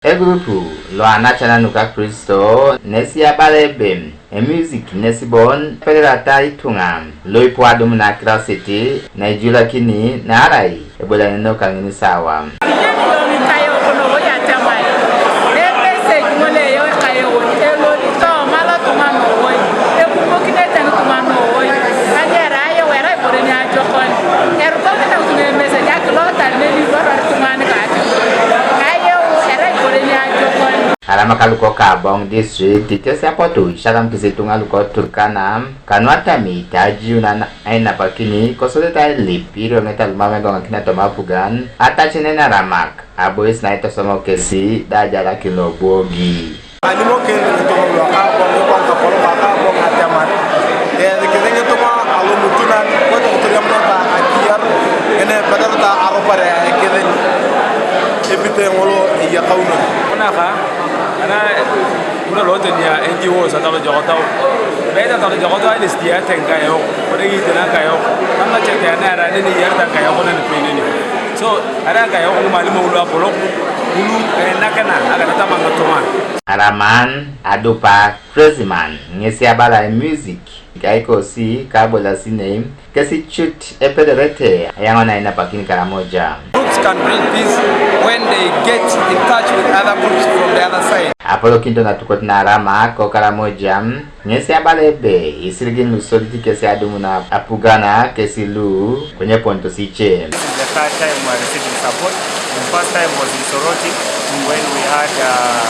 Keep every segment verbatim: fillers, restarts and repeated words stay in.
Egurupu lo anacan nuka Kristo nesi abala ebe emusic nesi bon epedorete ituŋa lo ipu adumun akirasiti na ijulakini naarai ebolianeno kaŋin sawa. Inyeni do ŋikayeok nowoi atemai emesej ŋol eyau ekayeon elolito mala tuŋa nowoi, ebukokinete ŋituŋa nowoi. Kanyera ayau erai ibore niajokon, erukokinete ŋituŋa emesej akilotar neni iruaror ituŋa nikatiŋ. Ayau erai ibore niajokon. Aramak luko Kaboŋ district kes apotu ishalamkis ituŋa luko Turkana kanu atamit ajiunan ainapakini kosodete ailip irioŋet alumam egoŋakin atoma apugan atacenen aramak abois naitosomok kesi da ajalakin lobuogi. Alimokin ituŋa luko Kaboŋ ikoŋ kapolok Kaboŋ atemat eyasikis ŋituŋa alumutunan kote kuturiamuneta akiyar ene epedoreta aropare ekiseny epite ŋolo eyakaunon. Kunaka ana kuna lote nia N G Os atalojokotau. Beta atalojokotau ailisitia tenkayok kode yitena kayok. Kama chete anara nini yarta kayok nani penini. So ara kayok ŋumalimu ulu apolok ulu enakena agatata maŋatoma. Araman adupa Crazyman ŋesi abala emusic aikosi kabolasinei kesi cut epedorete ayaŋon ainapakin Karamoja. Groups can bring peace when they get in touch with other groups from the other side. Apolokinito natukot naarama ko Karamoja ŋesi abala ebe isirigin lusodit kesi adumun apugana kesi lu konye eponitosi ice. This is the third time we are receiving support. The first time was in Soroti when we had uh,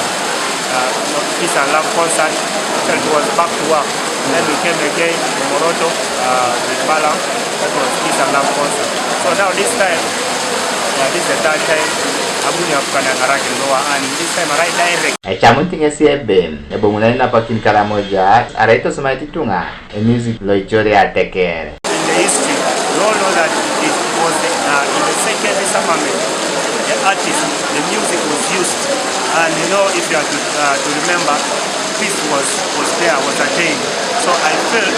uh, peace and love concert. Actually, it was back to work. Then we came again in Moroto uh, with Balaam. That was peace and love concert. So now this time, uh, this is the third time. Abuni apukana ngarakin loa and this time arai direct. Ecamunit ŋesi ebe eboŋunai napakin Karamoja arai itosomaete ituŋa emusic loicoria ateker. In the history, we all know that it was uh, in the second disarmament, the artist, the music was used, and you know, if you are to, uh, to remember, peace was, was there, was attained. So I feel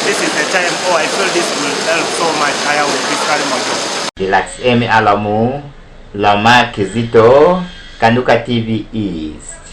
this is the time, oh, I feel this will help so much. I will be carrying my job. Relax Emi Alamu, Loma Kizito, Kanuka T V East.